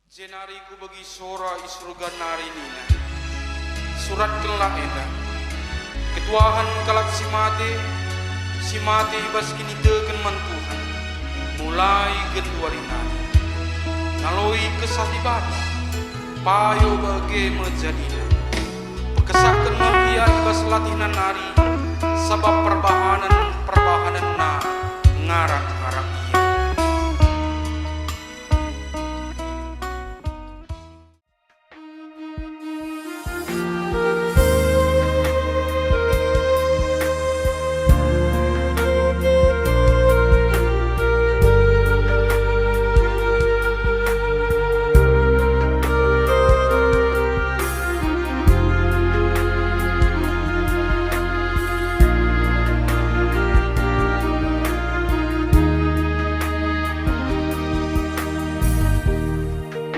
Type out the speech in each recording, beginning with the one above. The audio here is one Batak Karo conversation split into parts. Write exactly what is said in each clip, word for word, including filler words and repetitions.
Jenari kubegi sora i Surga nari nina, "Suratkenlah enda, 'Ketuahen kalak si mate, si mate i bas kiniteken man Tuhan, mulai genduari nari. Ngaloi Kesah Dibata, payo bage me jadina. Pekesahken me ia i bas latihna nari, sabap perbahanen-perbahanenna ngarak-ngarak ia.'"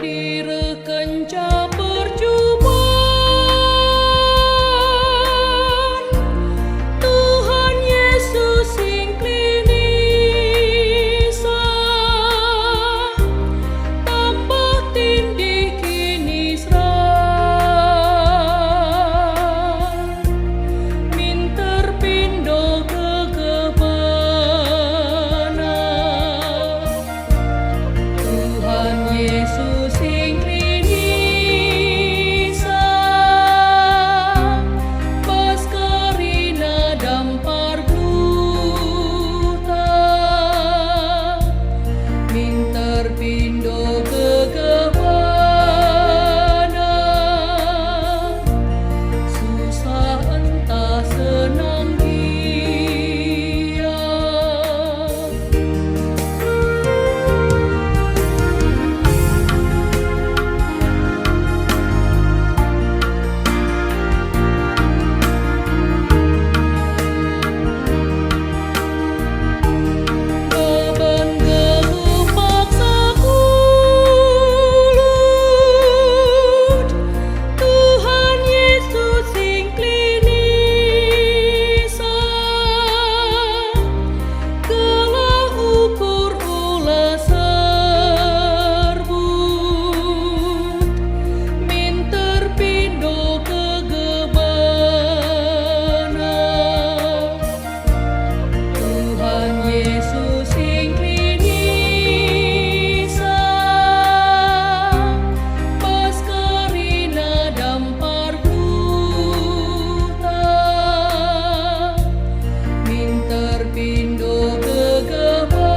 Direhkenca percuban, Tuhan Yesus sing klinisa, tambah tindih kiniseran, minter pindo gegebenna. Tuhan Yesus sing klinisa, bas kerina dampar geluhta, minter pindo gegebenna, susah ntah senang gia. Leben geluh paksa kulut, Tuhan Yesus sing klinisa, gelah ukur ula serbut, minter pindo gegebenna. Tuhan Yesus sing klinisa, bas kerina dampar geluhta, minter pindo gegebenna,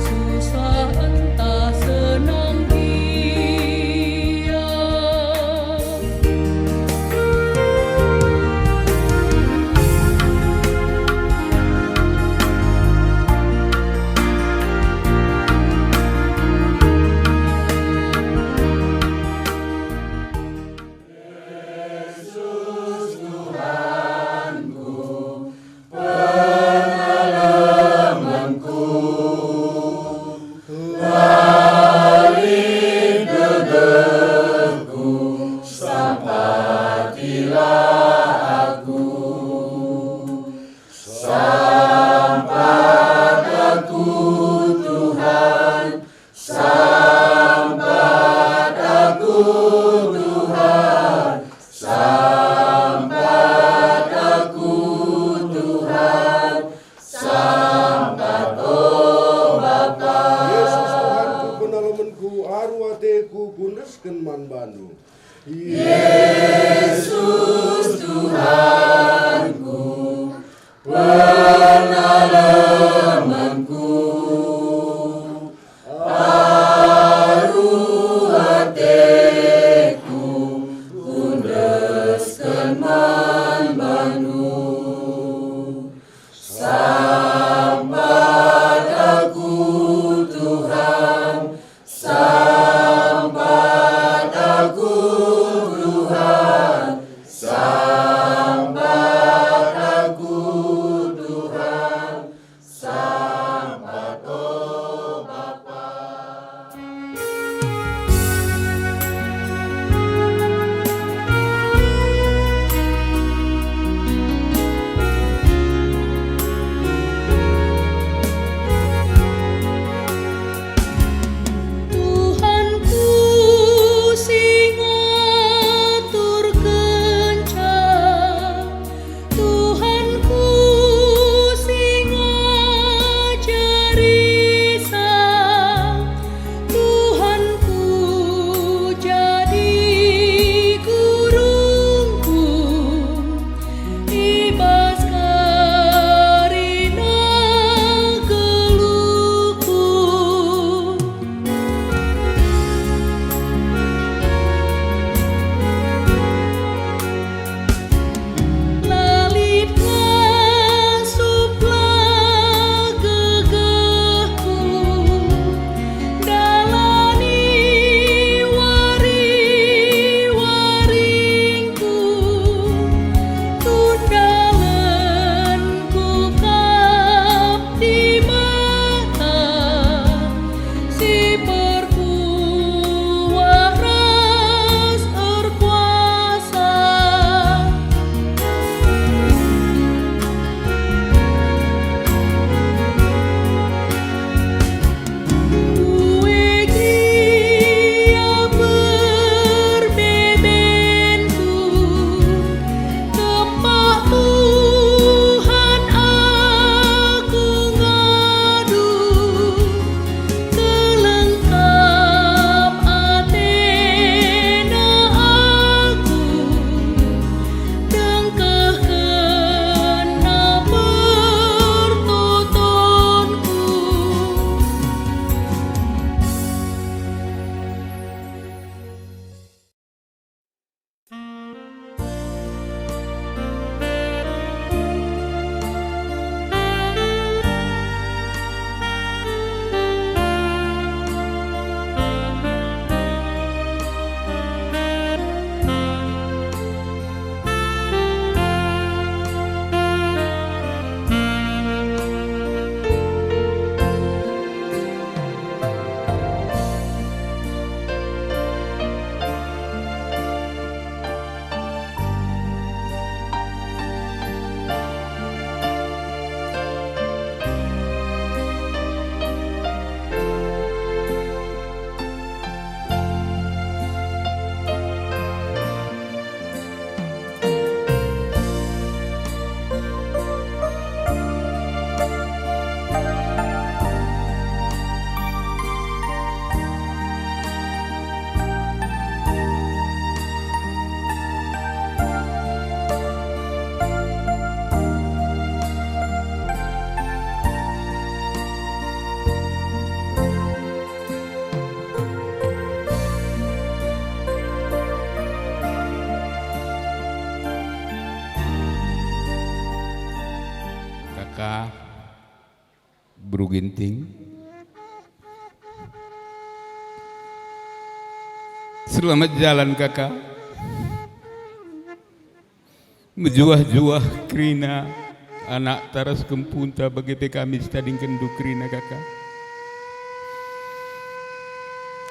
susah ntah senang gia. Yesus Tuhanku, pengalemenku, lalap gegehku, sampatilah aku. Sampat aku, Tuhan, sampat aku, Tuhan, sampat aku, Tuhan, sampat, o Bapa. Yesus Tuhanku, penalemenku, aru ateku kuendesken man bandu. Yesus Tuhanku, penalemenku, aru ateku kuendesken man bandu. Sampat aku, Tuhan, sampat aku, Tuhan, sampat aku, Beru Ginting. Selamat jalan, Kaka. Mejuah-juah kerina anakta ras kempunta, bage pe kami sitadingkenndu kerina, Kaka.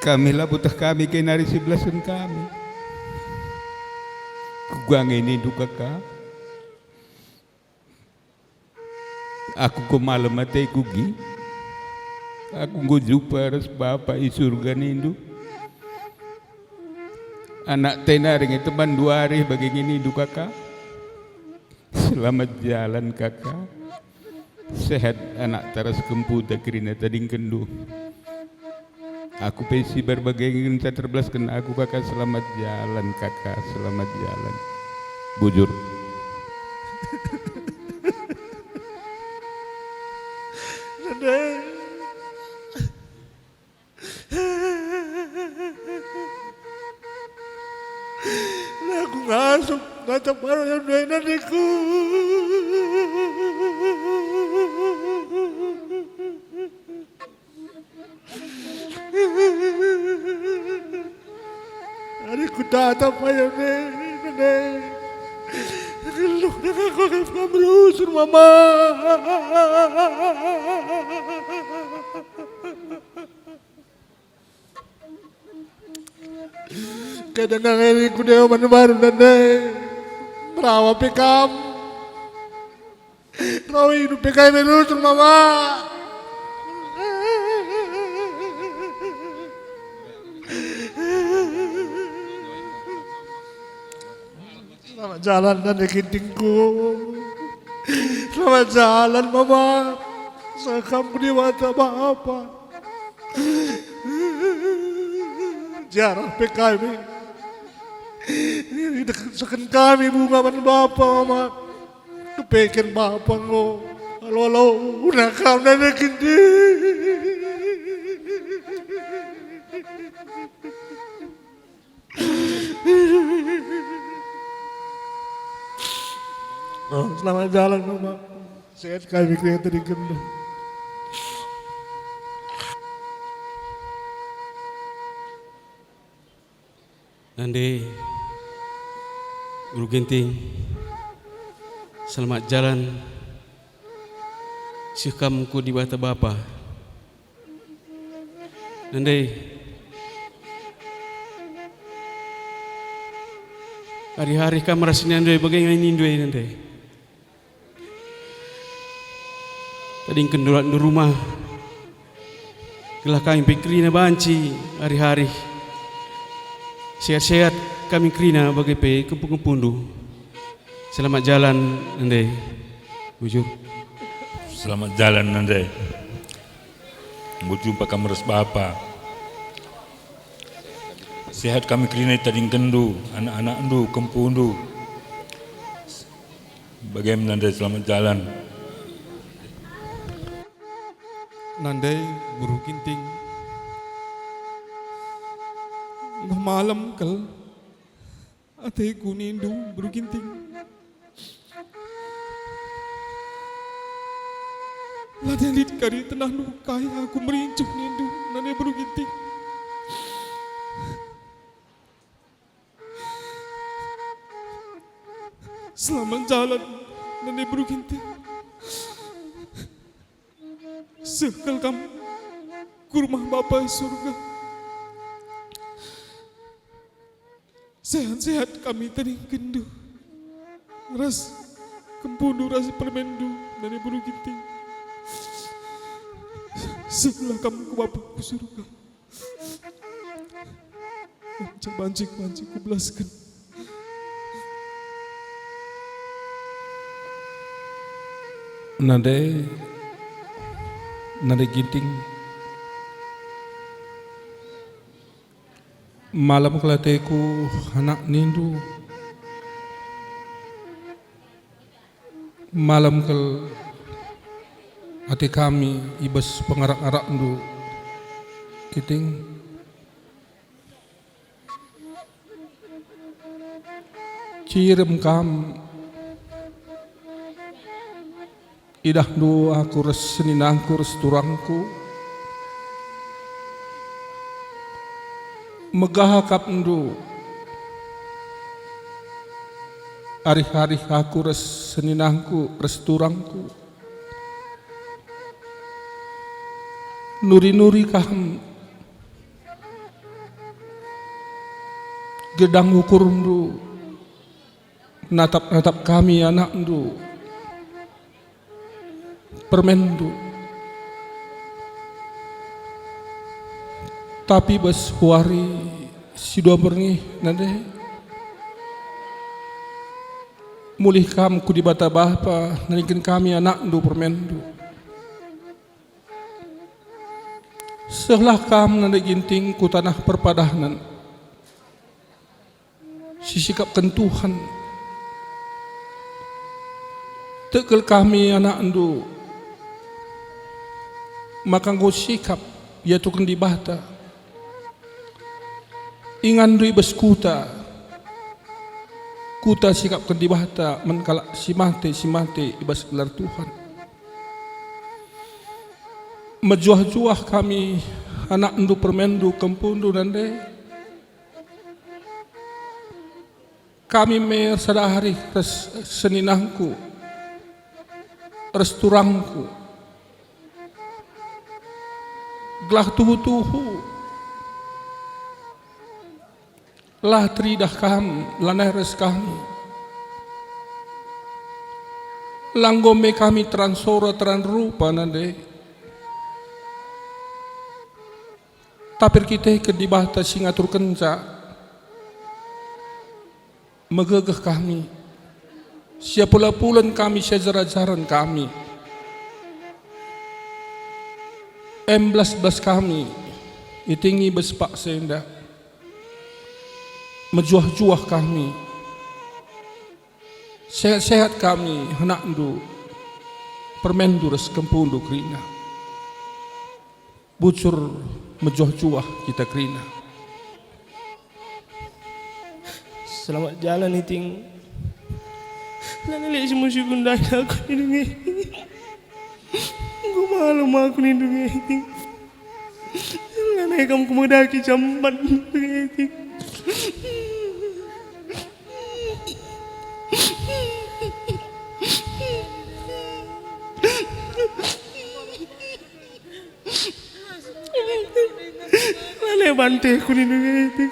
Kami labo teh kami kenari sibelasken kami. Kuga nge nindu, Kaka? Aku enggo malem ateku, Gi. Aku enggo jumpa ras Bapa i Surga nindu. Anakta nari nge temanndu arih, bage nge nindu, Kaka. Selamat jalan, Kaka. Sehat anakta ras kempunta kerina tadingkenndu. Aku pe sibar bage ngenca terbelasken aku, Kaka. Selamat jalan, Kaka. Selamat jalan. Bujur. Aku ngasup, ngajak baru yang dua nantiku. Ari kutatap ayo ne, ne. Geluh dengan kau kam rusur, Mama. Kadang ngeri ku deo man baru nande. Merawa pe kam. Rawa idup pe kai me rusur, Mama. Selamat jalan, Nande Gintingku. Selamat jalan, Mama. Sangkam ku Dibata Bapa. Jarah pe kami. Ideksaken kami bunga man Bapa, Mama. Kepeken Bapa enggo. Alo-alo, una kam, Nande Ginting. Oh, selamat jalan, Mama. Sehat kami kerina tadingkenndu. Nande, Beru Ginting, selamat jalan. Seh kam ku Dibata Bapa. Nande, ari-ari kam ras nindu e bage nge nindu e, Nande. Tadingken ndu rumah, gelah kami pe kerina banci ari-ari. Sehat-sehat kami kerina bage pe kempu-kempundu. Selamat jalan, Nande. Bujur. Selamat jalan, Nande. Enggo jumpa kam ras Bapa. Sehat kami kerina itadingkenndu, anak-anakndu, kempundu. Bagem, Nande, selamat jalan. Nande, Beru Ginting. Enggo malem kal. Ateku nindu, Beru Ginting. La lit kari tenahndu kai aku merincuh nindu, Nande, Beru Ginting. Selamat jalan, Nande, Beru Ginting. Seh kal kam ku rumah Bapa i Surga. Sehat-sehat kami tadingkenndu ras kempundu ras permenndu, Nande, Beru Ginting. Sehlah kam ku Bapa ku Surga. Banci-banci kubelasken. Nande, Nande Ginting. Malem kal ateku, anak nindu. Malem kal ate kami i bas pengarak-arakndu, Ginting. Cirem kam. Idahndu aku ras seninangku ras turangku, megah akapndu. Arih-arih aku ras seninangku ras turangku, nuri-nuri kam gedang ukurndu, natap-natap kami anakndu, permenndu. Tapi bas wari si dua berngi nande, mulih kam ku Dibata Bapa, nalingken kami anakndu, permenndu. Sehlah kam nande Ginting ku tanah perpadanen si sikapken Tuhan. Tegel kami anakndu maka enggo sikap iatuken Dibata. Inganndu i bas kuta, kuta sikapken Dibata man kalak si mate, si mate i bas gelar Tuhan. Mejuah-juah kami anakndu, permenndu, kempundu nande. Kami me ersada arih ras seninangku, ras turangku, gelah tuhu-tuhu la teridah kam, lanai ras kami. La enggo me kami teran sora, teran rupa nande. Tapi erkiteken Dibata si ngaturkenca, megegeh kami, siapula-pulen kami, siajar-ajaren kami, emblas-blas kami, itingi bas paksa enda. Mejuah-juah kami, sehat-sehat kami, anakndu, permenndu ras kempundu kerina. Bujur mejuah-juah kita kerina. Selamat jalan, Iting. Lanai lit si musuh gundai aku ni dungi. Enggo malem aku ni dungi, Iting. Lanai kam kumedaki jamban ni dungi, Iting. Lanai banteku ni dungi, Iting.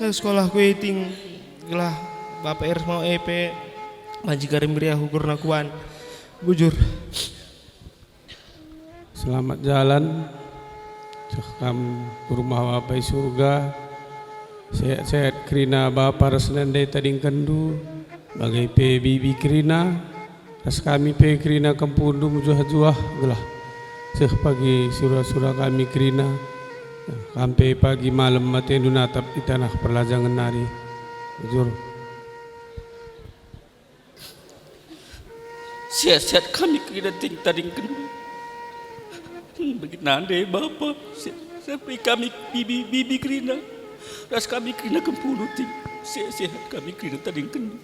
Sekolahku, Iting, gelah Bapa Ersmau e pe banci kari meriah ukurna kuan. Bujur. Selamat jalan. Seh kam ku rumah Bapa i Surga. Sehat-sehat kerina bapa ras nande tadingkenndu, bage pe bibi kerina, ras kami pe kerina kempundu mejuah-juah, gelah seh pagi sura-sura kami kerina, kam pe pagi malem atendu natap i tanah perlajangen nari. Bujur. Sehat-sehat kami kerina, Ting, tadingken. Bagi nande bapa, se-, sampai kami bibi, bibi kerina, ras kami kerina kempundu, Ting. Sehat-sehat kami kerina, tadingken.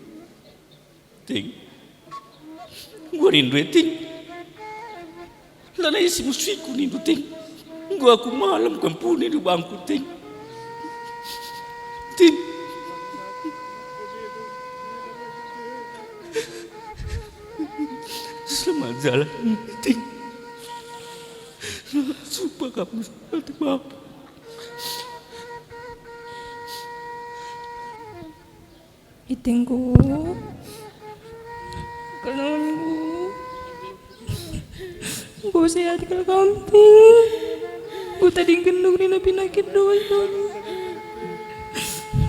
Ting. Enggo nindu e, Ting. Lanai si musuiku nindu, Ting. Enggo aku malem kempuni nindu bangku, Ting. Ting. Selamat jalan, Ting. Sumpah kamu, Bapa. Itingku, kenanganku, enggo sehat kal kam, Ting. Enggo tadingkenndu kerina penakitndu, Iting.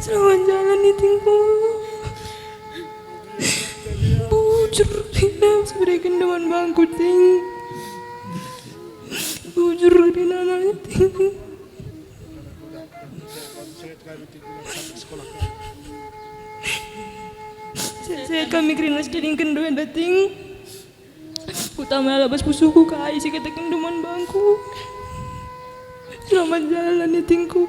Selamat jalan, Itingku. Bujur kerina si iberekenndu man bangku, Ting. Bujur kerina, Iting. Sehat-sehat Sehat kami kerina si tadingkenndu enda, Ting. Kutama la bas pusuhku kai si katakenndu man bangku. Selamat jalan, Itingku.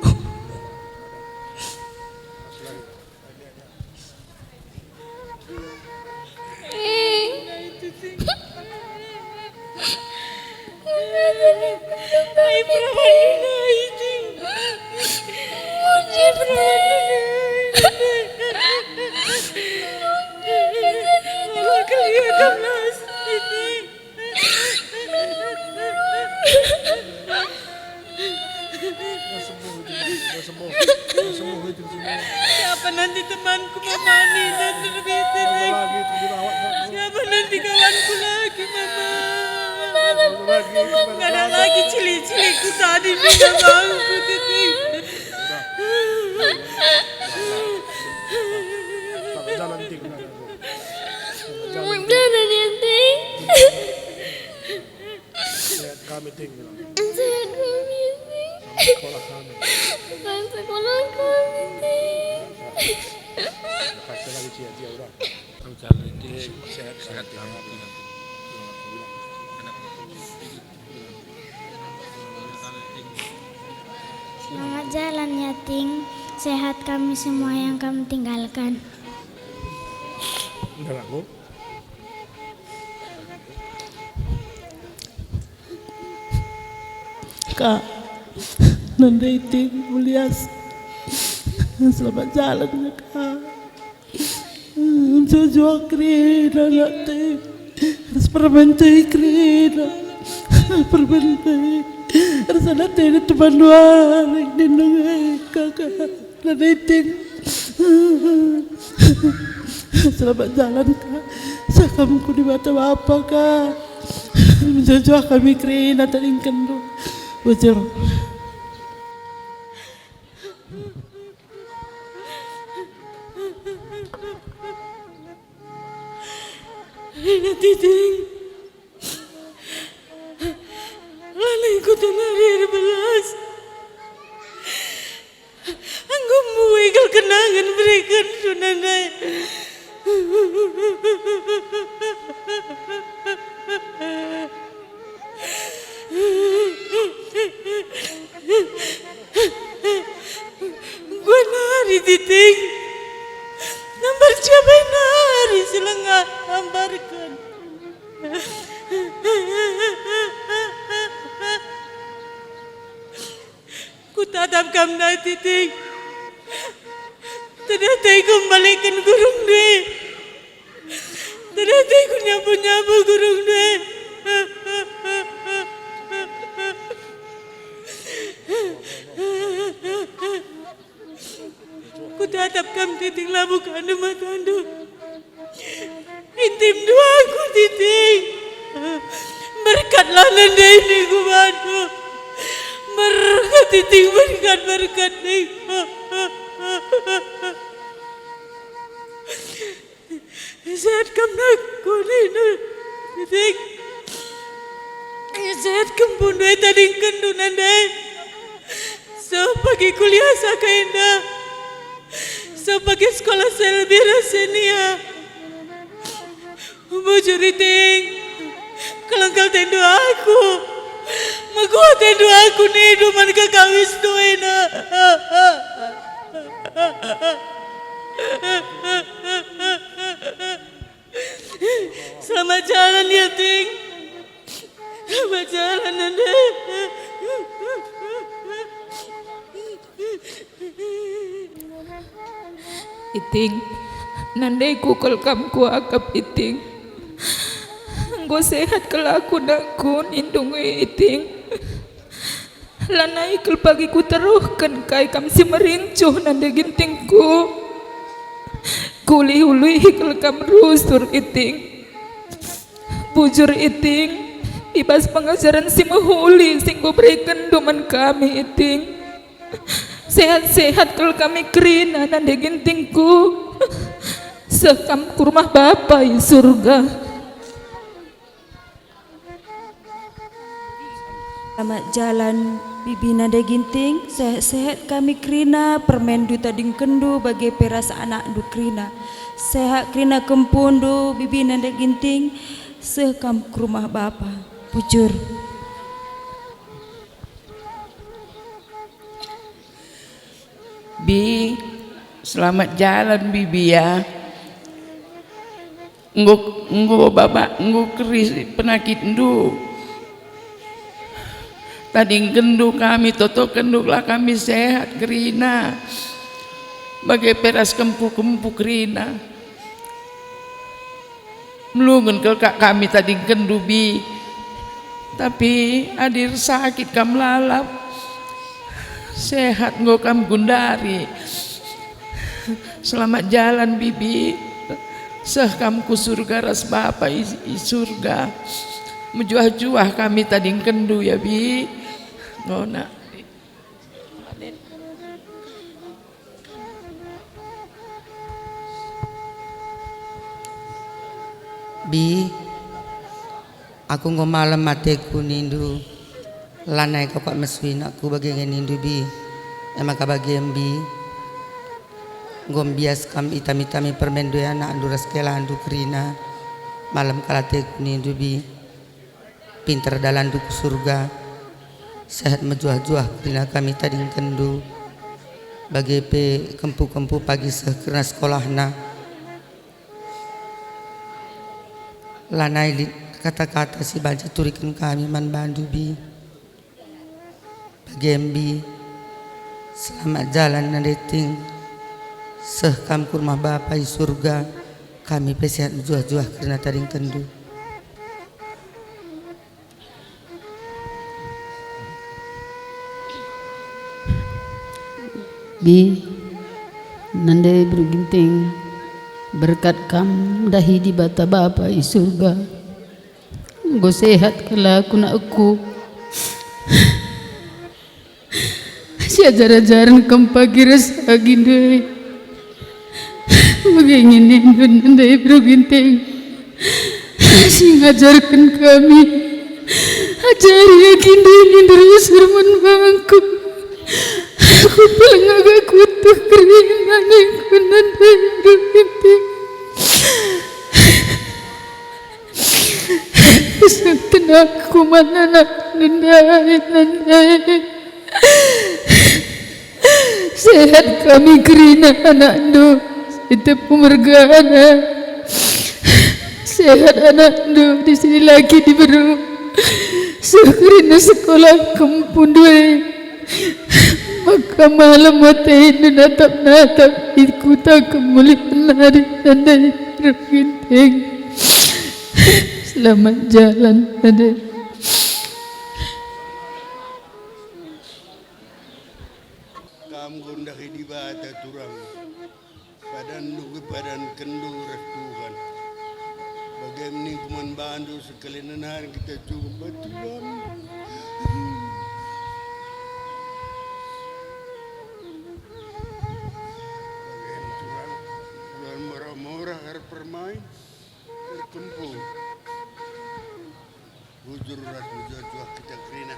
Siapa nanti temanku, Mama, enda terbit ini? Siapa nanti kawanku lagi, Mama? Nggak ada lagi cili-ciliku tadi, Mama, bangku, Titik. Jalan, Ting. Jalan, Ting. Sehat kami, Ting. Sehat kami, Ting. Sekolah kami. Sekolah kami, Ting. Kasih lagi cia-cia udah. Sehat, sehat kami, Ting. Selamat jalan ya, Ting. Sehat kami semua yang kami tinggalkan. Enggak aku. Kak, nandai Ting Mulias. Selamat jalan ya, Kak. Jojo kerina, nak Ting. Ras perbentai kerina. Perbentai. Ras anak Ting teman dua hari nindung, eh, Kak. Nandai Ting. Selamat jalan, Kak. Sakamku Dibata Bapa, Kak. Menjojo kami kerina tadingkenndu. Bujur. Rina Titik. Lalengku tenari erbelas. Enggo mbue kal kenangen berekenndu nandai. Enggo nari Titik. Nambar jabai nari si langa nambarken. Kutatap kam ndai Titik. Tedeh tei kumbaliken gurungndu e. Tedeh tei kunyapu-nyapu gurungndu e. Kutatap kam Titik, labo kandem atendu. Intim duaku Titik. Berkatlah nandai ningku bandu. Berkat Titik, berkat, berkat ning. Sehat kam nak kudindu Titik. Sehat kam pundu e tadingkenndu nandai. Seh pagi kuliah saka enda. Seh pagi sekolah selbi ras senia. Bujur Iting, keleng kal atendu aku. Meguh atendu aku nindu man kakawisndu ena. Selamat jalan ya, Ting. Selamat jalan, Nanda. Iting, nandai kal kam kuakap, Iting. Enggo sehat kal aku nangkun indung e, Iting. Lanai kal pagi kuteruhken kai kam si merincuh nandai gintingku. Kuulih-ulihi kal kam rusur, Iting. Bujur, Iting, i bas pengajaren si mehuli si enggo berekenndu man kami, Iting. Sehat-sehat kal kami kerina nandai gintingku. Seh kam ku rumah Bapa i Surga. Selamat jalan. Bibi Nande Ginting, sehat-sehat kami kerina permenndu tadingkenndu bage pe ras anakndu kerina. Sehat kerina kempundu, Bibi Nande Ginting, seh kam ku rumah bapa. Bujur. Bi, selamat jalan, Bibi, ya. Enggo, enggo baba, enggo keris penakitndu. Tadingkenndu kami, totokenndu la kami sehat kerina. Bage pe ras kempu-kempu kerina. Melungen kal kak kami tadingkenndu, Bi. Tapi adi ersakit kam lalap, sehat enggo kam gundari. Selamat jalan, Bibi. Seh kam ku surga ras Bapa i, i surga. Mejuah-juah kami tadingkenndu, ya, Bi. Ngona. Bi, aku enggo malem ateku nindu, lanai kau kak mesui nakku bage nge nindu, Bi. E maka bagem, Bi, enggo mbias kam itami-tami permenndu e anakndu ras kelandu kerina. Malem kal ateku nindu, Bi. Pinter dalanndu ku surga, sehat mejuah-juah kerina kami tadingkenndu, bage pe kempu-kempu pagi seh kerna sekolahna. Lanai lit kata-kata si banci turiken kami man bandu, Bi. Bagem, Bi, selamat jalan, Nande Ting. Seh kam ku rumah Bapa i surga, kami pe sehat mejuah-juah kerina tadingkenndu. Bi, Nande Beru Ginting, berkat kam ndahi Dibata Bapa i surga. Enggo sehat kal aku nakku. Si ajar-ajaren kam pagi ras agi ndai. Bage nge nindu Nande Beru Ginting si ngajarken kami. Ajari agi ndai nindu rusur man bangku. Aku paling agak kutuk kerina ningku Nande Beru Ginting. Pesanken aku man anakndu ndai, Nande. Sehat kami kerina anakndu, si tep mergana. Sehat anakndu, di sini lagi diberu. Seh kerina sekolah kempundu e. Maka malem atendu natap-natap ikutaken mulih nari Nande Beru Ginting. Selamat jalan, Nande. Kam enggo ndahi Dibata turang. Padanndu nge padankenndu ras Tuhan. Bage me ningku man bandu, sekalina nari kita cukup batu dam. Bage me turang, turang mora-mora erpermain, erkempu. Bujur ras mejuah-juah kita kerina.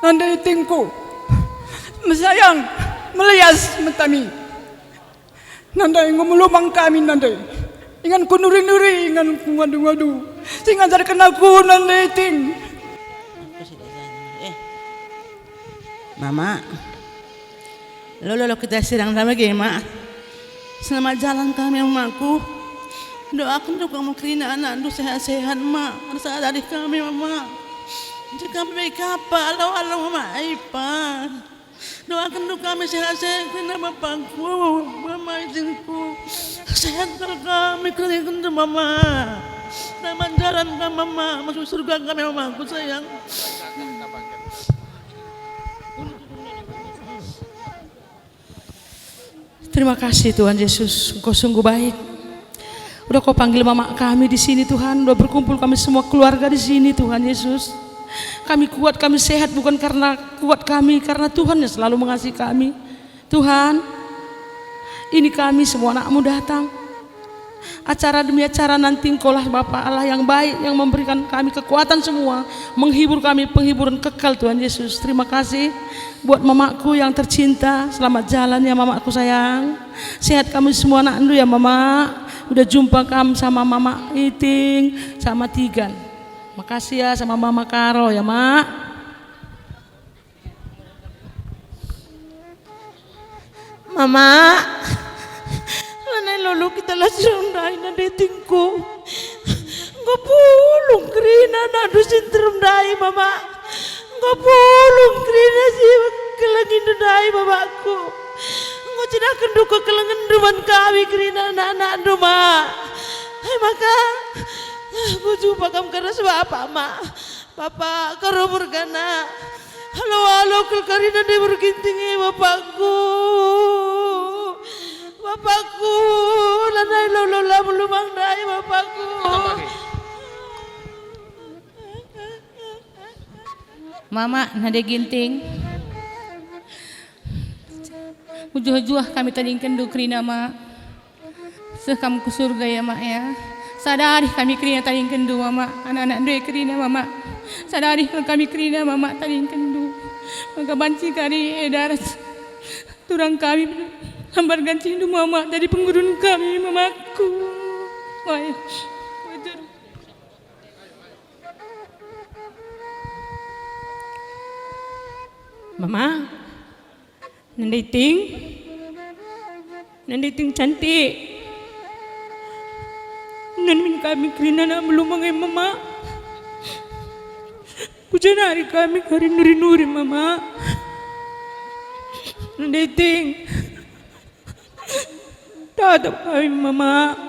Nande itingku, mesayang, melias me tami. Nande enggo melumang kami, Nande. Ingan ku nuri-nuri, ingan ku ngadu-ngadu. Si ngajarken aku, Nande iting. Mama. Lolo lo kita sirang sama bage, Mak. Selamat jalan kami, Makku. Doaken juga kamu kerina anakndu sehat-sehat, Mak. Rasa dari kami, Mak. Jika baik apa, alo-alo, Mak, Ipa. Doaken juga kami sehat-sehat kerina bapakku, mama, izinku. Sehat kal kami kerina, Mama. Taman jalan kami, Mama, masuk surga kami, Mama, aku sayang. Terima kasih, Tuhan Yesus, Engkau sungguh baik. Udah Kau panggil mama kami di sini, Tuhan. Udah berkumpul kami semua keluarga di sini, Tuhan Yesus. Kami kuat, kami sehat bukan karena kuat kami, karena Tuhan yang selalu mengasihi kami. Tuhan, ini kami semua anak-Mu datang. Acara demi acara nanti Engkaulah Bapa Allah yang baik, yang memberikan kami kekuatan semua, menghibur kami penghiburan kekal, Tuhan Yesus. Terima kasih buat mamaku yang tercinta. Selamat jalan ya, mamaku sayang. Sehat kami semua anakndu ya, Mama. Udah jumpa kam sama Mama Iting, sama Tigan. Makasih ya sama Mama Karo ya, Mak. Mama, lanai lolo kita la si rundai, Nande Itingku. Enggo pulung kerina anakndu si nterem ndai, Mama. Enggo pulung kerina si kelengindu ndai, Mamaku. Enggo cidahkenndu kekelengenndu man kami kerina anak-anakndu, Ma. Hai maka, enggo jumpa kam ras Bapa, Ma. Bapa, Karo mergana. Alo-alo kal kerina Nande Ginting e, Bapakku. Bapakku, lanai lolo la melumang ndai, Bapakku. Mama, Nande Ginting. Mejuah-juah kami tadingkenndu kerina, Ma. Seh kam ku surga ya, Mak, ya. Sada arih kami kerina tadingkenndu, Mama. Anak-anakndu e kerina, Mama. Sada arih kal kami kerina, Mama, tadingkenndu. Maka banci kari e daras turang kami lambar gancindu, Mama, jadi penggurun kami, Mamaku. Wah, ya. Bujur. Mama. Nande Iting, Nande Iting cantik. Nina min kami kerina anak melumang e, Mama. Kujanari kami kari nuri-nuri, Mama. Nande Iting. Tatap kami, Mama.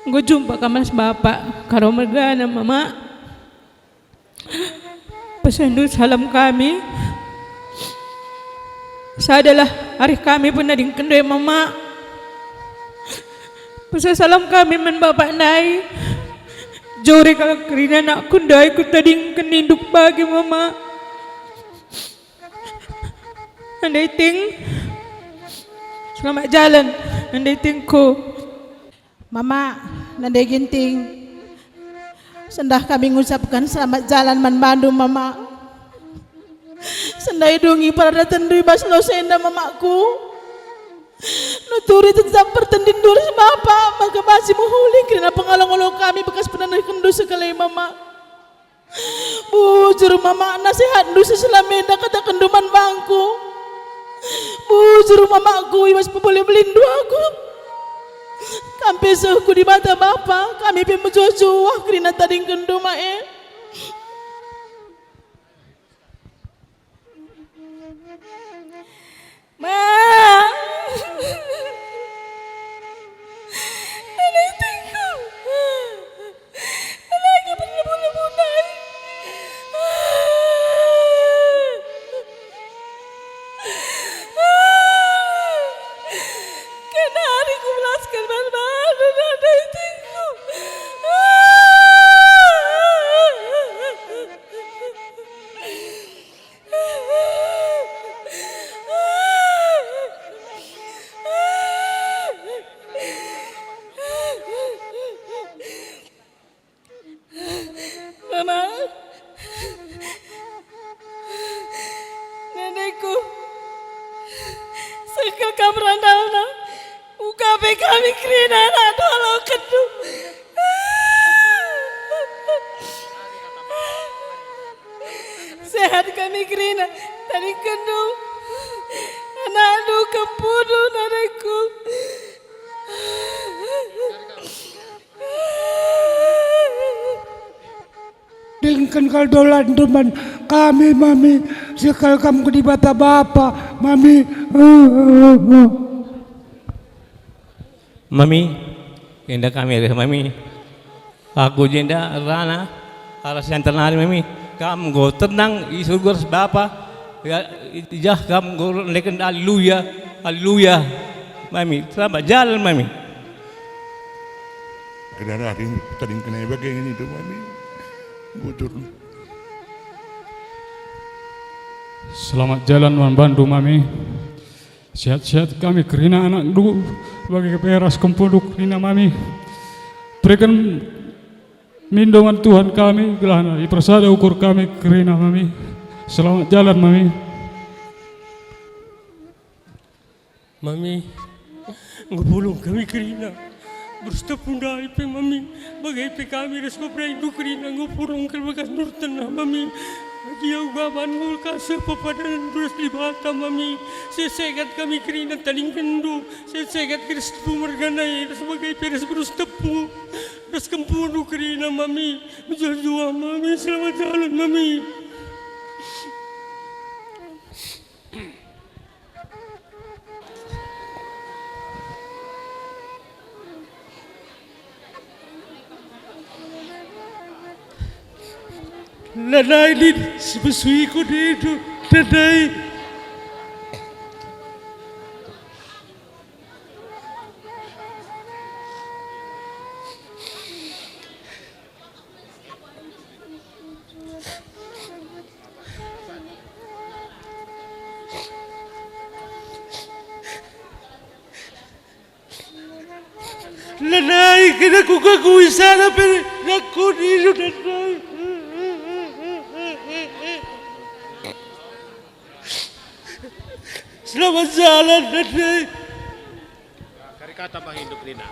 Enggo jumpa kam ras Bapa, Karo mergana, Mama. Pesendu salam kami. Sadalah arih kami pernah tadingkenndu e, Mama. Pesen salam kami man Bapa ndai. Jore kalak kerina anakku ndai kutadingken induk bage, Mama. Nande Iting. Selamat jalan, Nande Itingku. Mama, Nande Ginting, sendah kami ngucapken selamat jalan man bandu, Mama. Sendah idungi peradatendu i bas lawes enda, Mamaku. Nuturi tetap pertendinndu ras Bapa, maka banci mehuli kerina pengalo-ngalo kami bekas penandekenndu sekali, Mama. Bujur, Mama, nasihatndu si selama enda katakenndu man bangku. Bujur, Mamaku, i bas pebelin-belinndu aku. Kam pe seh ku Dibata Bapa, kami pe mejuah-juah kerina tadingkenndu, Ma, e. Ma! Nande Itingku. Nande Itingku, perlebu-lebu ndai. Kenari kubelasken man bandu, Nande Itingku. Mama, Nandeku, seh kal kam randalna, uga pe kami kerina anak dohalokendu. Sehat kami kerina tadingkenndu. Anakndu kempundu, Nandeku. Dingken kal dolandu man kami, Mami, seh kal kam ku Dibata Bapa, Mami. Mami, Enda kami reh mami. Aku jenda rana aras yang ternari mami. Kam enggo tenang i surga ras Bapa. Ya, i jah kam enggo neken haleluya, haleluya. Mami, selamat jalan mami. Kendaraan tading kena bage ini tu mami. Bujur. Selamat jalan man bandu mami. Sehat-sehat kami kerina anakndu, bage pe ras kempundu kerina mami. Bereken mindo man Tuhan kami, gelahna ipersada ukur kami kerina mami. Selamat jalan mami. Mami, enggo pulung kami kerina. Berus tepu ndai pe mami, bage pe kami ras beberendu kerina enggo pulung kal bagas nur tenah mami. Gia uga bandu kal seh pepadanenndu ras Dibata mami. Sehat-sehat kami kerina tadingkenndu, sehat-sehat Kristus mergana e ras bage pe ras berus tepu ras kempundu kerina mami. Mejuah-juah mami, selamat jalan mami. Lanai lit sipesuiku didu, lanai. Lanai kena kukakui salah pe nakun ilu, lanai. Selamat jalan, lanai. Kari kata bahi nduk Rina.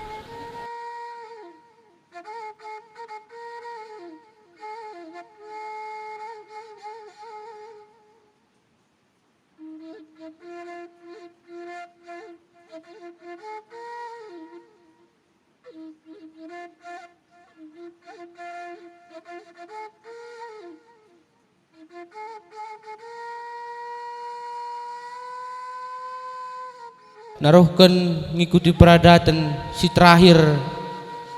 Naruhken ngikuti peradaten si terakhir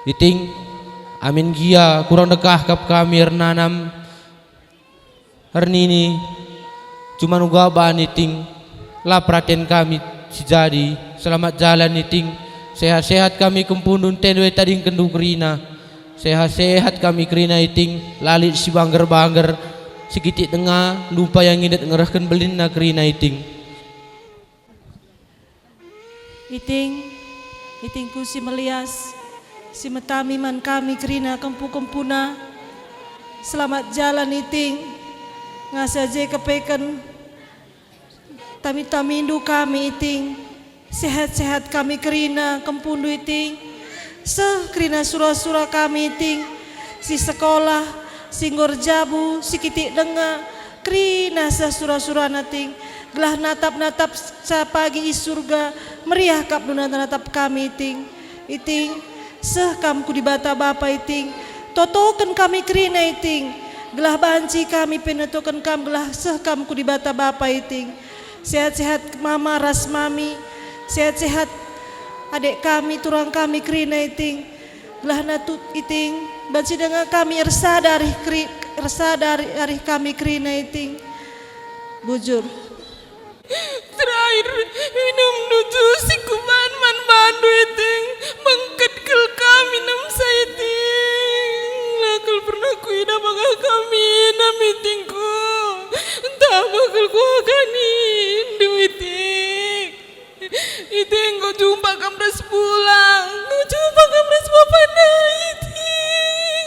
iting, amin gia kurang dekah kap kami ernanam ernini, cuman uga bani ting, la peraten kami si jadi. Selamat jalan iting, sehat-sehat kami kempundu ntendo e tadingkenndu kerina. Sehat-sehat kami kerina iting, la lit si bangger-bangger, si kitik denga, ndumpa ia ngindet ngerehken belinna kerina iting. Iting, itingku si melias, si metami man kami kerina kempu-kempuna. Selamat jalan iting, ngasa je kepeken tami-tamindu kami iting. Sehat-sehat kami kerina kempundu iting. Seh kerina sura-sura kami iting, si sekolah, si enggo erjabu, si kitik denga, kerina seh sura-surana ting, gelah natap-natap sa pagi i Surga, meriah kap duna natap kami ting. Iting, seh kam ku Dibata Bapa iting, totoken kami kerina iting, gelah banci kami pe netoken kam gelah seh kam ku Dibata Bapa iting. Sehat-sehat mama ras mami, sehat-sehat adek kami, turang kami kerina iting. Gelahna tut iting, banci denga kami ersada arih keri-, ersada arih, arih kami kerina iting. Bujur. Terakhir, inumndu jus si kuban man bandu iting, bengket kal kami nemsa iting. La kal pernah kuidah bagah kami inem itingku, ntah bagah kal kuakani indu iting. Iting, enggo jumpa kam ras pulang, enggo jumpa kam ras bapana iting.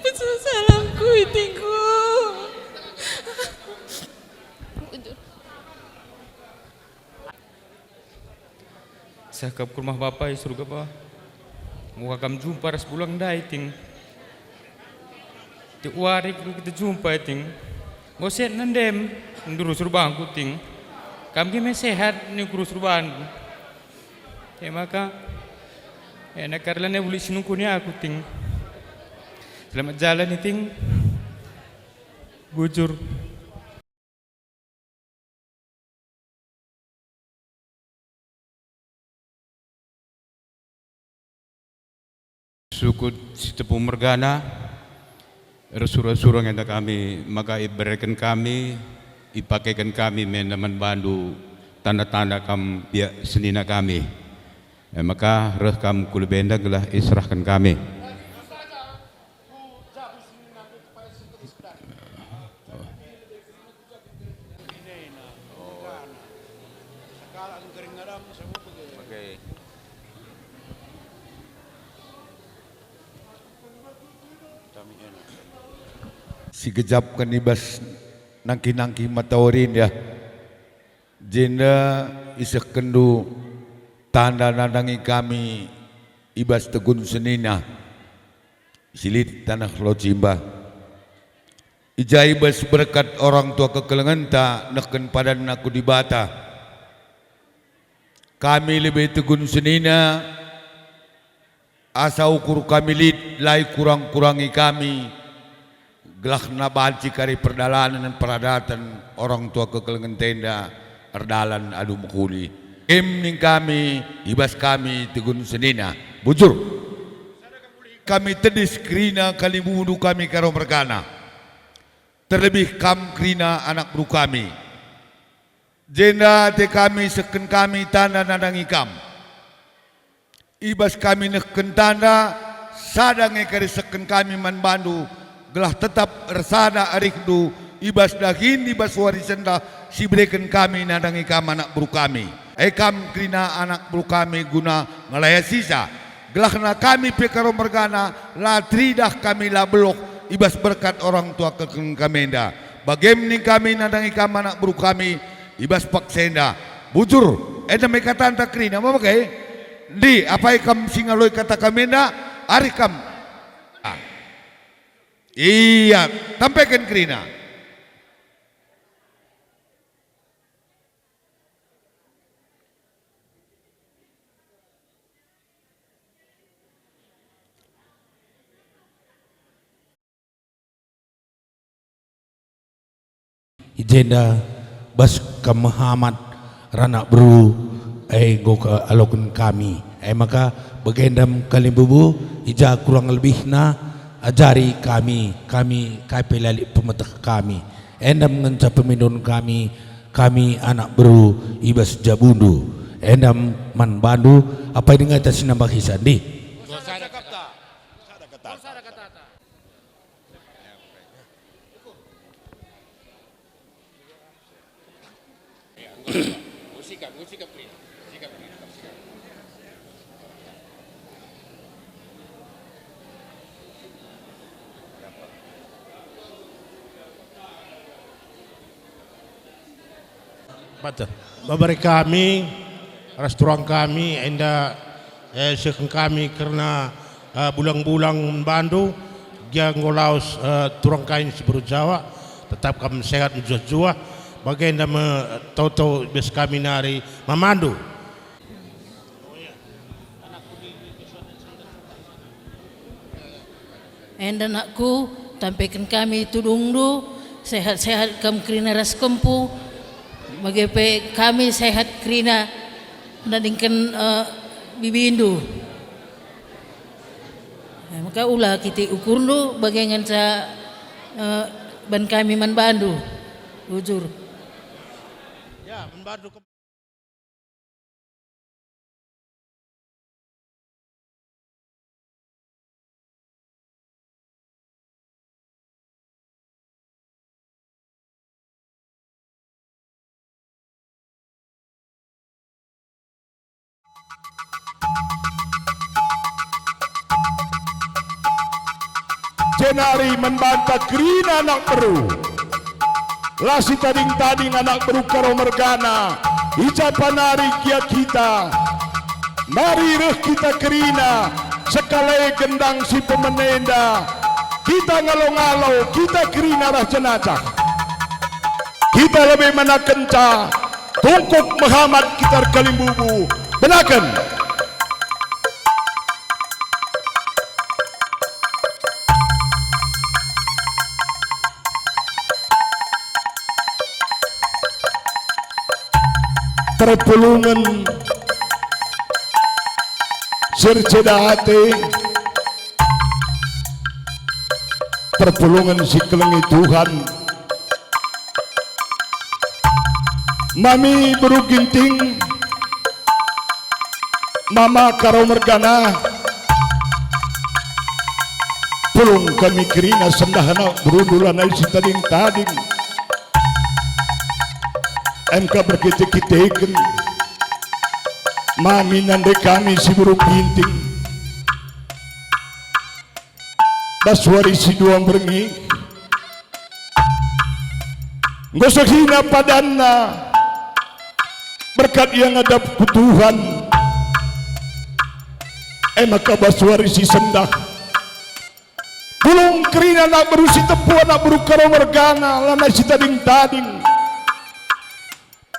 Pesu salamku itingku. Seh kap ku rumah Bapa i Surga, Pa. Enggo kam jumpa ras pulang ndai, Ting. Tiap wari kita jumpa, Ting. Enggo sehat nandem, nduru surbangku, Ting. Kam nge me sehat, ningkuru surbanku. E maka, enak kari lanai uli sinungkuni aku, Ting. Selamat jalan, Ting. Bujur. Sukut si tepung mergana, ersura-sura enda kami, maka ibereken kami, ipakeken kami me enda man bandu tanda-tanda kam biak senina kami. E maka reh kam ku lebe enda gelah iserahken kami. Sigejapken i bas nangkih-nangkih matawari enda, jenda isehkenndu tanda nandangi kami i bas tegun senina si lit taneh Locimba. I ja i bas berkat orang tua kekelengenta nehken padanna ku Dibata. Kami lebe tegun senina, asa ukur kami lit la ikurang-kurangi kami, gelahna banci kari perdalanen peradaten orang tua kekelengenta enda erdalan alu mehuli. Em ning kami, i bas kami tegun senina. Bujur. Kami tedis kerina kalimbubundu kami Karo mergana. Terlebih kam kerina anak beru kami. Jenda ate kami sehken kami tanda nandangi kam. I bas kami nehken tanda, sada nge kari sehken kami man bandu, gelah tetap ersada arihndu i bas dahin i bas warisenda si ibereken kami nandangi kam anak beru kami. E kam kerina anak beru kami guna ngelayasisa. Gelahna kami pe Karo mergana la teridah kami la beluh i bas berkat orang tua kekeleng kami enda. Bagem ning kami nandangi kam anak beru kami i bas paksa enda. Bujur, enda me katanta kerina, ma bage? Ndi, apai kam si ngaloi kata kami enda? Arih kam. Ah. Ia, tampeken kerina. I jenda bas kam mehamat ranak beru, e enggo aloken kami. E maka, bagenda me kalimbubu, i ja kurang lebihna, ajari kami, kami kai pe la lit pemeteh kami. Enda me ngenca pemindon kami, kami anak beru i bas jabundu. Enda me man bandu, apai dengata si nambahisa, ndi? Bata. Babari kami, ras turang kami, enda, eh, sehken kami kerna, eh, bulang-bulang man bandu, gia enggo lawes, eh, turang kami si beru Jawa, tetap kam sehat mejuah-juah, bagenda me, eh, toto bas kami nari man bandu. Enda nakku, tampeken kami tudungndu, sehat-sehat kam kerina ras kempu, bage pe kami sehat kerina nadingken, eh, bibindu. Eh, maka ula kitik ukurndu bage ngenca, eh, ban kami man bandu. Bujur. Ya, man bandu. Jenari man banta kerina anak beru. La sitading-tading anak beru Karo mergana, i ja pe nari gia kita. Mari reh kita kerina, sekale gendang si pemene enda. Kita ngalo-ngalo, kita kerina ras jenajah. Kita lebe menakenca, tungkuk mehamat kita erkalimbubu, benaken. Perpulungen si erceda ate, Perpulungen si kelengi Tuhan, Mami beru Ginting, Mama Karo mergana, pulung kami kerina sendah anak berundu lanai si tading-tading. Emka berkite-kiteken, Mami nande kami si beru Ginting. Bas wari si dua berngi, enggo sehina padanna berkat ia ngadap ku Tuhan. E maka bas wari si sendah, pulung kerina anak beru Sitepu, anak beru Karo mergana, lanai si tading-tading.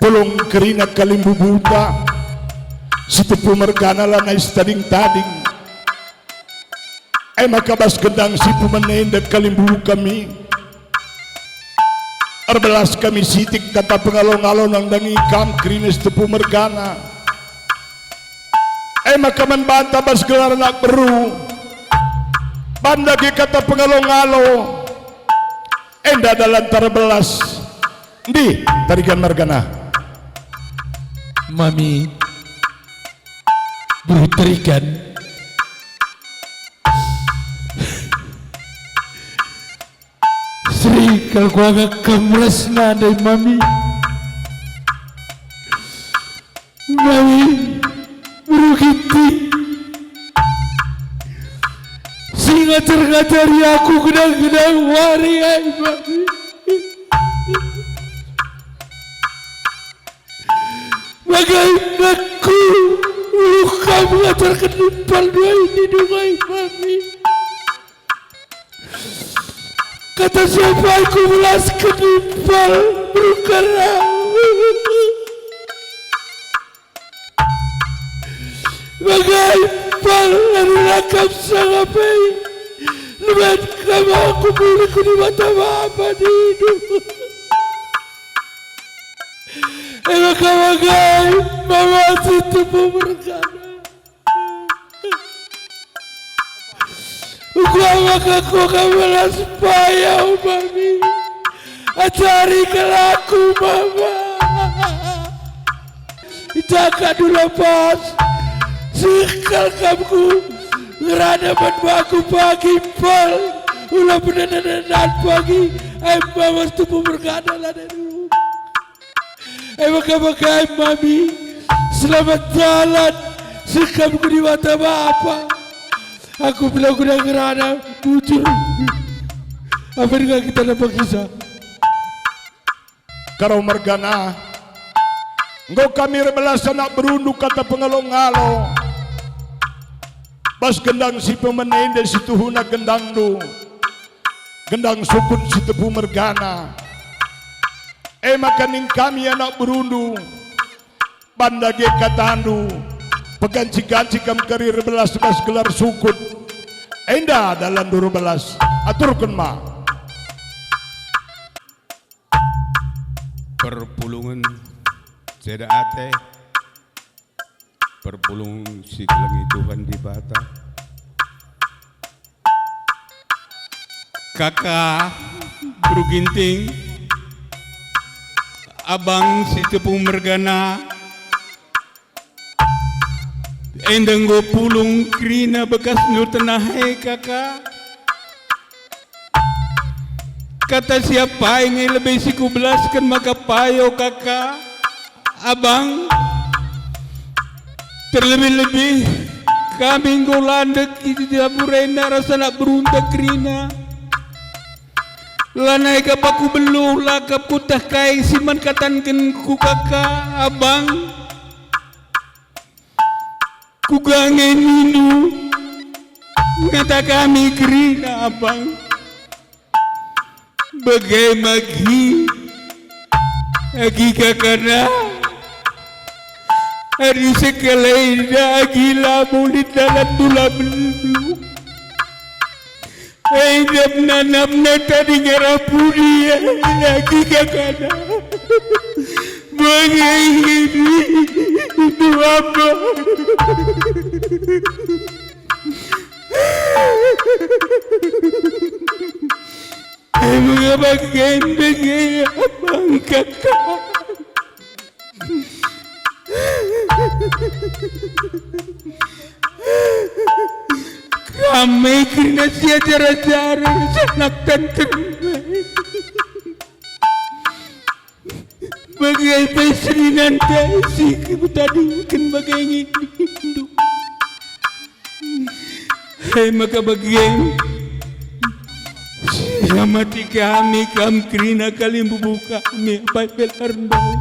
Pulung kerina kalimbubuta, Sitepu mergana lanai si tading-tading. E maka bas gendang si pemene enda kalimbubu kami. Erbelas kami sitik kata pengalo-ngalo nandangi kam kerina Sitepu mergana. E maka man banta bas gelar anak beru, banta ge kata pengalo-ngalo, enda dalan tarbelas. Ndi Tarigan mergana? Mami, beru Tarigan. Seri kal kuakap kam ras nande, Mami. Mami, beru Ginting. Si ngajar-ngajari aku gedang-gedang wari ai, Mami. Bage nangku, ulu kam ngajarken impal dua ini dung ai, Mami. Kata siapa ku belasken impal beru Karo. Bage impal adi la kam sangap e, leben kam aku mulih ku Dibata Bapa nindu. E maka bage, Mama Sitepu mergana. Uga maka kuakap las paya, Mami. Ajari kal aku, Mama. Ijaga dula pas, seh kal kam ku ngerana man bangku pagi pal, ula penenen-nenen pagi, ai Mama Sitepu mergana lanai dulu. E maka bage, Mami, selamat jalan, seh kam ku Dibata Bapa. Aku pula kuda ngerana bujur. Apa denga kita nampak kisah? Karo mergana, enggo kami erbelas anak berundu kata pengalo-ngalo. Bas gendang si pemene enda si tuhuna gendangndu, gendang sukut Sitepu mergana. E maka ning kami anak berundu, banta ge katandu, peganci-ganci kam kari erbelas bas gelar sukut. Enda dalanndu erbelas, aturken ma. Perpulungen ceda ate, perpulungen si kelengi Tuhan Dibata. Kaka, beru Ginting, abang Sitepu mergana, enda enggo pulung kerina bekasndu tenah e, Kaka. Kata siapa nge lebe si kubelasken maka payo, Kaka, abang, terlebih-lebih kami enggo landek i dapur enda ras anak berunta kerina. Lanai kap aku beluh, la kap kueteh kai si man katanken ku Kaka, abang. Kuga nge nindu ngata kami kerina, abang. Bage magi agi Kakana, adi sekalenda agi la mulit dalan dula belu. Idap nanapna tading arah pudi agi Kakana. Bage ini, abang. Bage-bage abangka kami. Kam me kerina si ajar-ajar, sanak tentrem. Bage pe senina ndai si kutadingken bage nge nindu. E maka bage, siamati kami kam kerina kalimbubu kami, apai pe la erndauh.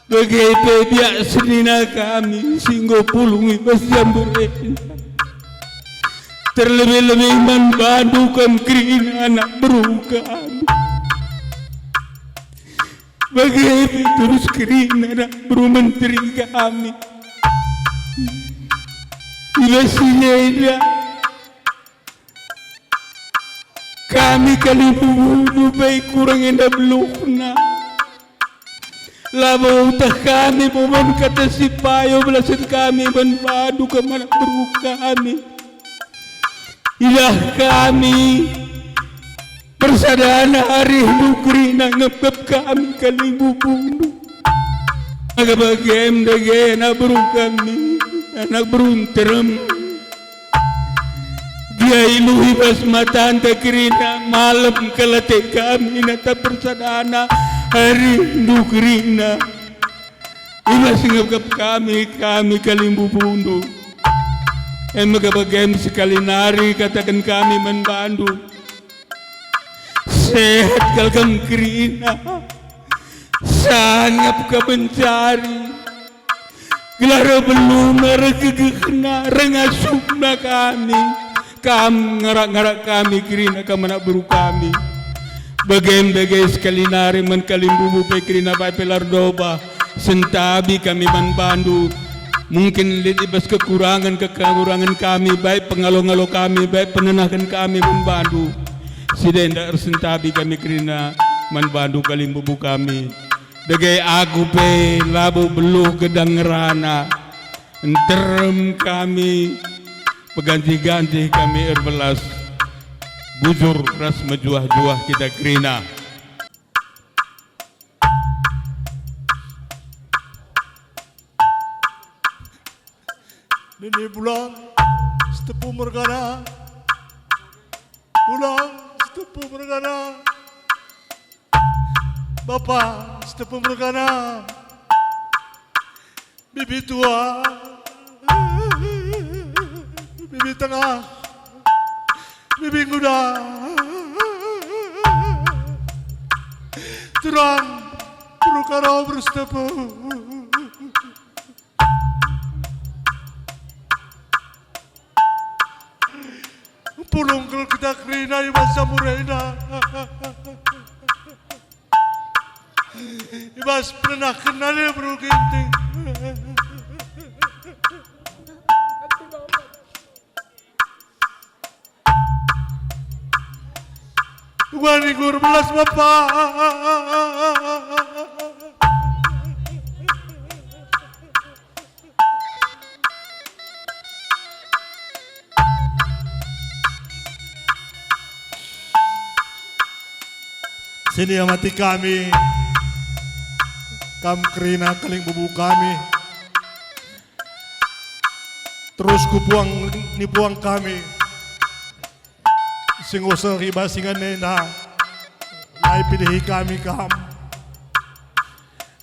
Bage pe biak senina kami si enggo pulung i bas jambu enda. Terlebe-lebe man bandu kam kerina anak beru kami. Bage pe terus kerina anak beru menteri kami. I bas si enda kami kalimbubundu pe kurang enda beluhna. Labo utah kami bo man kata si payo belasen kami man bandu kam anak beru kami. Idah kami persadana arihndu kerina ngepkep kami kalimbubundu. Aga bagem dage anak beru kami, anak beru nterem. Gia iluh i bas matanta kerina, malem kal ate kami nata persadana arihndu kerina. I bas ngepkep kami, kami kalimbubundu. E maka bagem sekali nari kataken kami man bandu. Sehat kal kam kerina. Sangap ka mencari. Gelah reh beluhna, reh gegehna, reh ngasupna kami. Kam ngarak-ngarak kami kerina kam anak beru kami. Bagem dage sekali nari man kalimbubu pe kerina apai pe la erndauh. Sentabi kami man bandu. Mungkin lit i bas kekurangen-kekurangen kami, baik pengalo-ngalo kami, baik penenahken kami man bandu. Si enda ersentabi kami kerina man bandu kalimbubu kami. Dage aku pe labo beluh gedang ngerana. Nterem kami, peganjih-ganjih kami erbelas. Bujur ras mejuah-juah kita kerina. Nini Bulang, Sitepu mergana. Bulang, Sitepu mergana. Bapa, Sitepu mergana. Bibi tua, bibi tengah, bibi nguda. Turang, beru Karo, beru Sitepu. Pulung kal kita kerina i bas jambu enda. I bas penenahken nande beru Ginting. Wani gur belas bapa. Sini amati kami, kam kerina kalimbubu kami. Terus ku puang ni puang kami. Si nguseh i bas ingan enda, la ipilihi kami kam.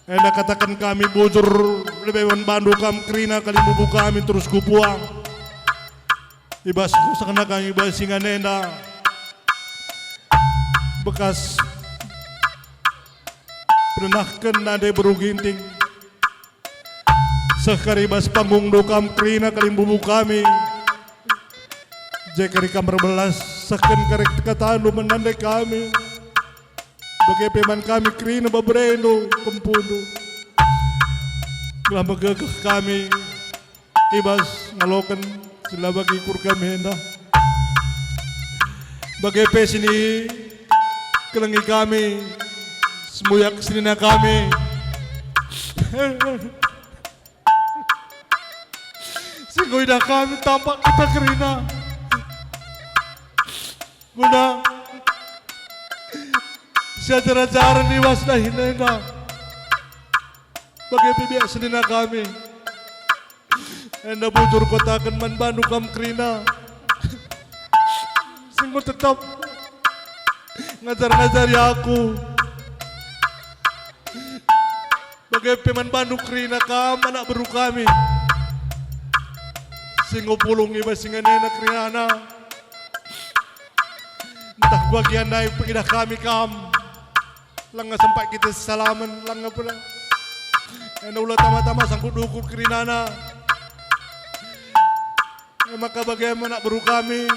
Enda kataken kami bujur lebe man bandu kam kerina kalimbubu kami terus ku puang. I bas ngusehna kami i bas ingan enda, bekas penenahken nande beru Ginting. Seh kari bas panggungndu kam kerina kalimbubu kami. Je kari kam erbelas, sehken kari katandu man nande kami. Bage pe man kami kerina beberendu, kempundu. Gelah megegeh kami i bas ngaloken si la bagi kur kami enda. Bage pe sini kelengi kami, semuyak senina kami. Si enggo idah kami tampak kita kerina. Guna Ajar-ajaren i bas dahin enda. Bage pe biak senina kami. Enda bujur kukataken man bandu kam kerina. Si enggo tetap ngajar-ngajari aku. Bage pe man bandu kerina kam anak beru kami. Si enggo pulung i bas inganena kerinana. Ntah kubagian nai pengidah kami kam. Langa sempat kita salamen, langa pula. Enda ula tama-tama sangkut duku kerinana. E maka bage me anak beru kami.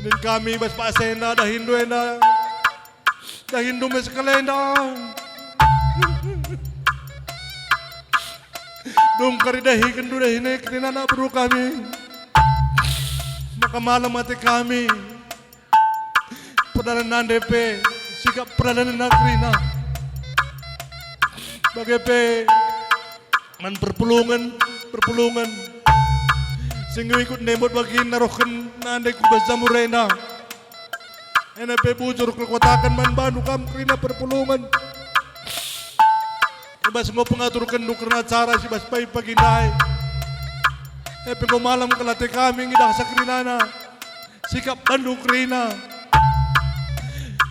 Inin kami bas paksa enda, dahinndu enda. Dahinndu me sekalenda. Dung kari dahikenndu dahin e kerina anak beru kami. Maka malem ate kami. Perdalan nande pe, sikap perdalan kerina. Bage pe, man perpulungen, perpulungen. Si enggo ikut ndai mbuat bagin narohken nande ku bas jamur enda. Enda pe bujur kukataken man bandu kam kerina perpulungen. I bas enggo pengaturkenndu kerna acara si bas pagi-pagi ndai. E pe enggo malem kal ate kami ngidahsa kerinana. Sikap bandu kerina.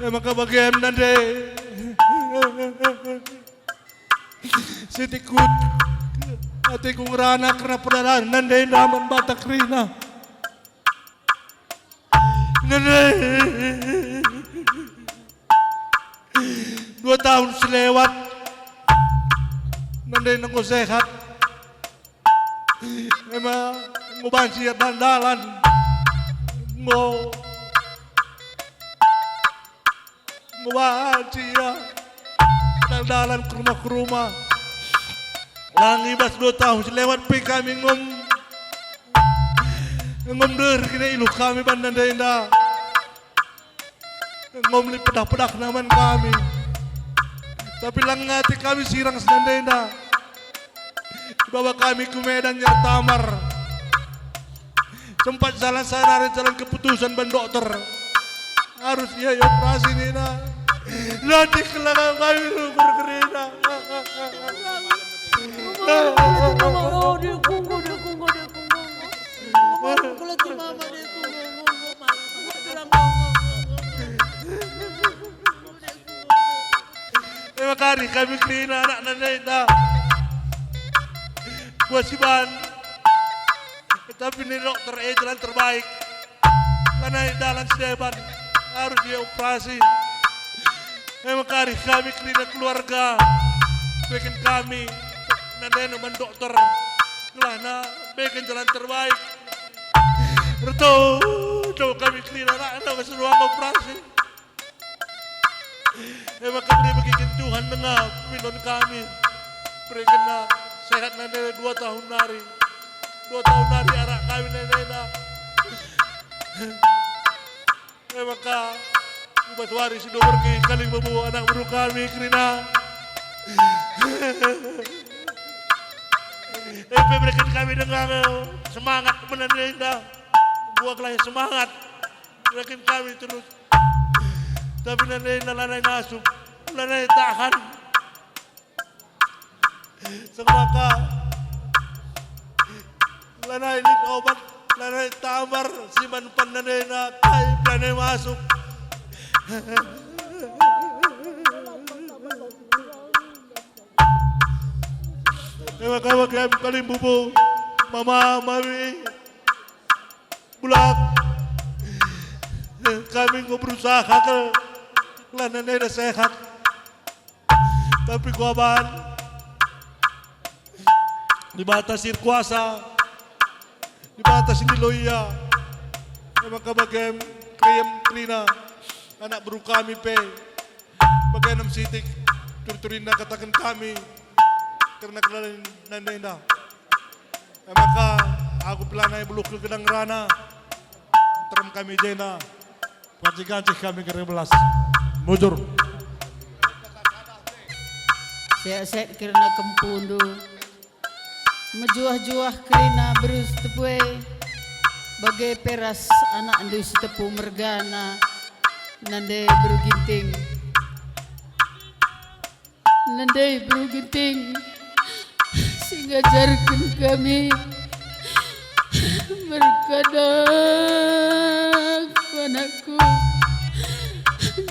E maka bagem nande. Sitik kut ateku ngerana kerna perdalan nande enda man banta kerina. Nande. Dua tahun selewat nande enggo sehat. Ema enggo banci dalan-dalan. Enggo, enggo banci ia dalan-dalan ke rumah-ke rumah. Lang i bas dua tahun si lewat pe kami enggo, enggo mder kina iluh kami bana enda. Enggo lit pedah-pedahna man kami. Tapi lang ngati kami sirang senande enda. Ibawa kami ku Medan nyertamar. Sempat jalan sadari jalan keputusan ban dokter. Harus ia ioperasi nina. Latih kelangan kami ukur kerina. Terima kasih kami kerina anak nande enda. Buat siban. Tapi nina dokter e jalan terbaik. Lanai dalan si deban. Harus ia operasi. Emang kari kami kerina keluarga. Beken kami. Nandena man dokter. Gelahna beken jalan terbaik. Ertoto kami kerina anak-anak ruang operasi. E maka bere begiken Tuhan denga pemilon kami. Berekenna sehat nande dua tahun nari. Dua tahun nari arak kami nandena. E maka, i bas wari si dua berngi kalimbubu anak beru kami kerina. E pe bereken kami denga semangat man nandena. Buah gelah semangat. Yakin kami terus. Tapi lanai, lanai ngasup, lanai tahan. Seng maka lanai lit obat, lanai tambar, siman pandanena kai lanai masuk. Ewa kawa kem kalimbubu, mama, mami. Bulak. Kami enggo berusaha ke lanai enda sehat. Tapi kuaban Dibata si erkuasa, Dibata si ndilo ia. E maka bagem keriem kerina anak beru kami pe. Bage nem sitik turi-turinna kataken kami kerna kelalen nande enda. E maka aku pe lanai beluh ke gedang ngerana, nterem kami jenda, pancing-kancing kami kere belas. Mujur. Sehat-sehat kerna kempundu. Mejuah-juah kerina beru Sitepu e, bage pe ras anakndu Sitepu mergana. Nande Beru Ginting. Nande Beru Ginting si ngajarken kami merkadang, anakku.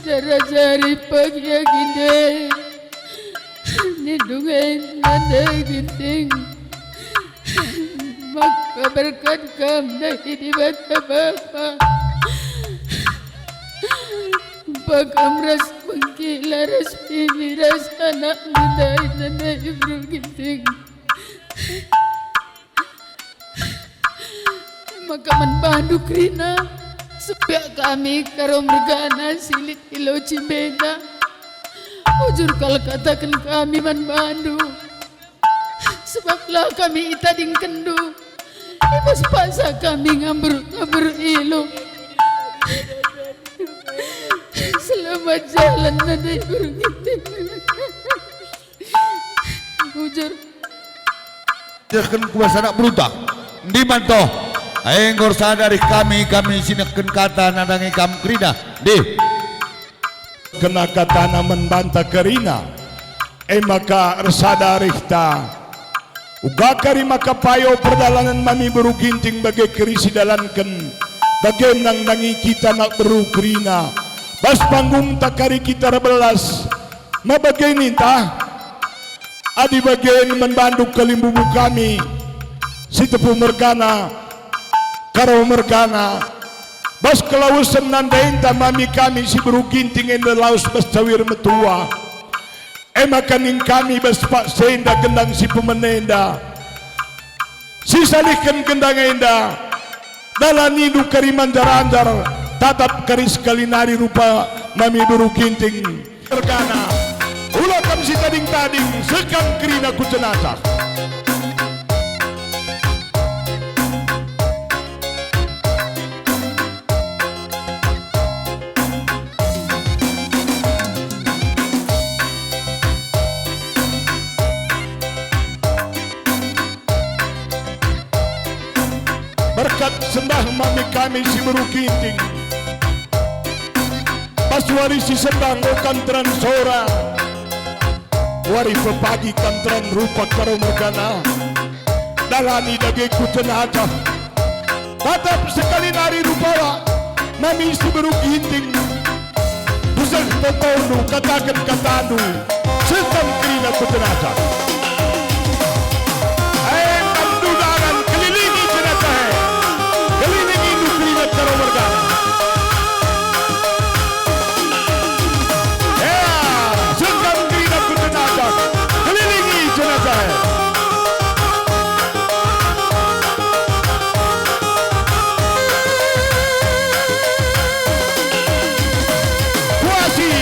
Jari-jari pagi agi nde nindu nge Nande Ginting. Maka berkat kam dahi Dibata Bapa. Pakam ras bengkila ras bibi ras anakndu ndai Nande Beru Ginting. Maka man bandu kerina, sepiak kami Karo mergana si lit i Lau Cimbenda. Bujur kal kataken kami man bandu. Sebab la kami itadingkenndu, i bas paksa kami ngambur-ngambur ilu. Selamat jalan, Nande Beru Ginting. Bujur. Dehken ku bas anak berunta. Ndi man toh? Enggo ersada rih kami, kami si nehken kata nandangi kam kerina. Ndi? Kena katana man banta kerina, e maka ersada rihta. Uga kari maka payo perdalanen mami Beru Ginting bage keri si dalanken, bage nandangi kita anak beru kerina. Bas panggungta kari kita erbelas, ma bage ninta? Adi bage man bandu kalimbubu kami, Sitepu mergana, Karo mergana, bas kelawesen nandenta mami kami si Beru Ginting enda lawes bas cawir metua. E maka ning kami bas paksa enda gendang si pemene enda, sisalihken gendang enda, dalanindu kari manjar-anjar, tatap kari sekali nari rupa mami Beru Ginting. Mergana, ula kam si tading-tading, seh kam kerina ku jenazah. Berkat sendah mami kami si Beru Ginting. Bas wari si sendah enggo kam teran sora, wari pepagi kam teran rupa Karo mergana. Dalani dage ku jenazah. Tatap sekali nari rupawa, mami si Beru Ginting. Seh totondu, kataken katandu, seh kam kerina ku jenazah. E, kam ndu dalan, kelilingi jenazah e. Kelilingindu kerina Karo mergana. E, seh kam kerina ku jenazah. Kelilingi jenazah e. Puasi,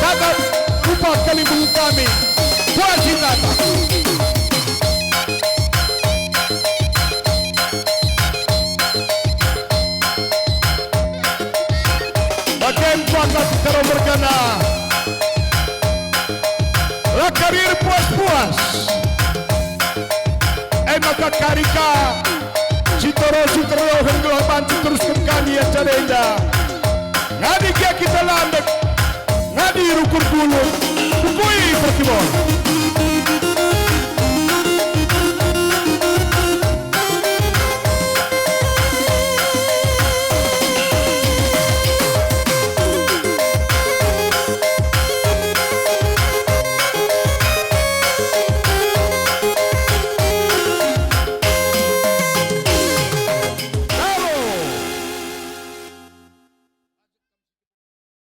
tatap rupa kalimbubu kami. Puasi tatap. Bage pakat Karo mergana. La kari erpuas-puas. E maka kari ka si toro si terdohen gelah banci terusken kami acara enda. Ngadi gia kita landek, ngadi rukur gulung, pukui perkibon.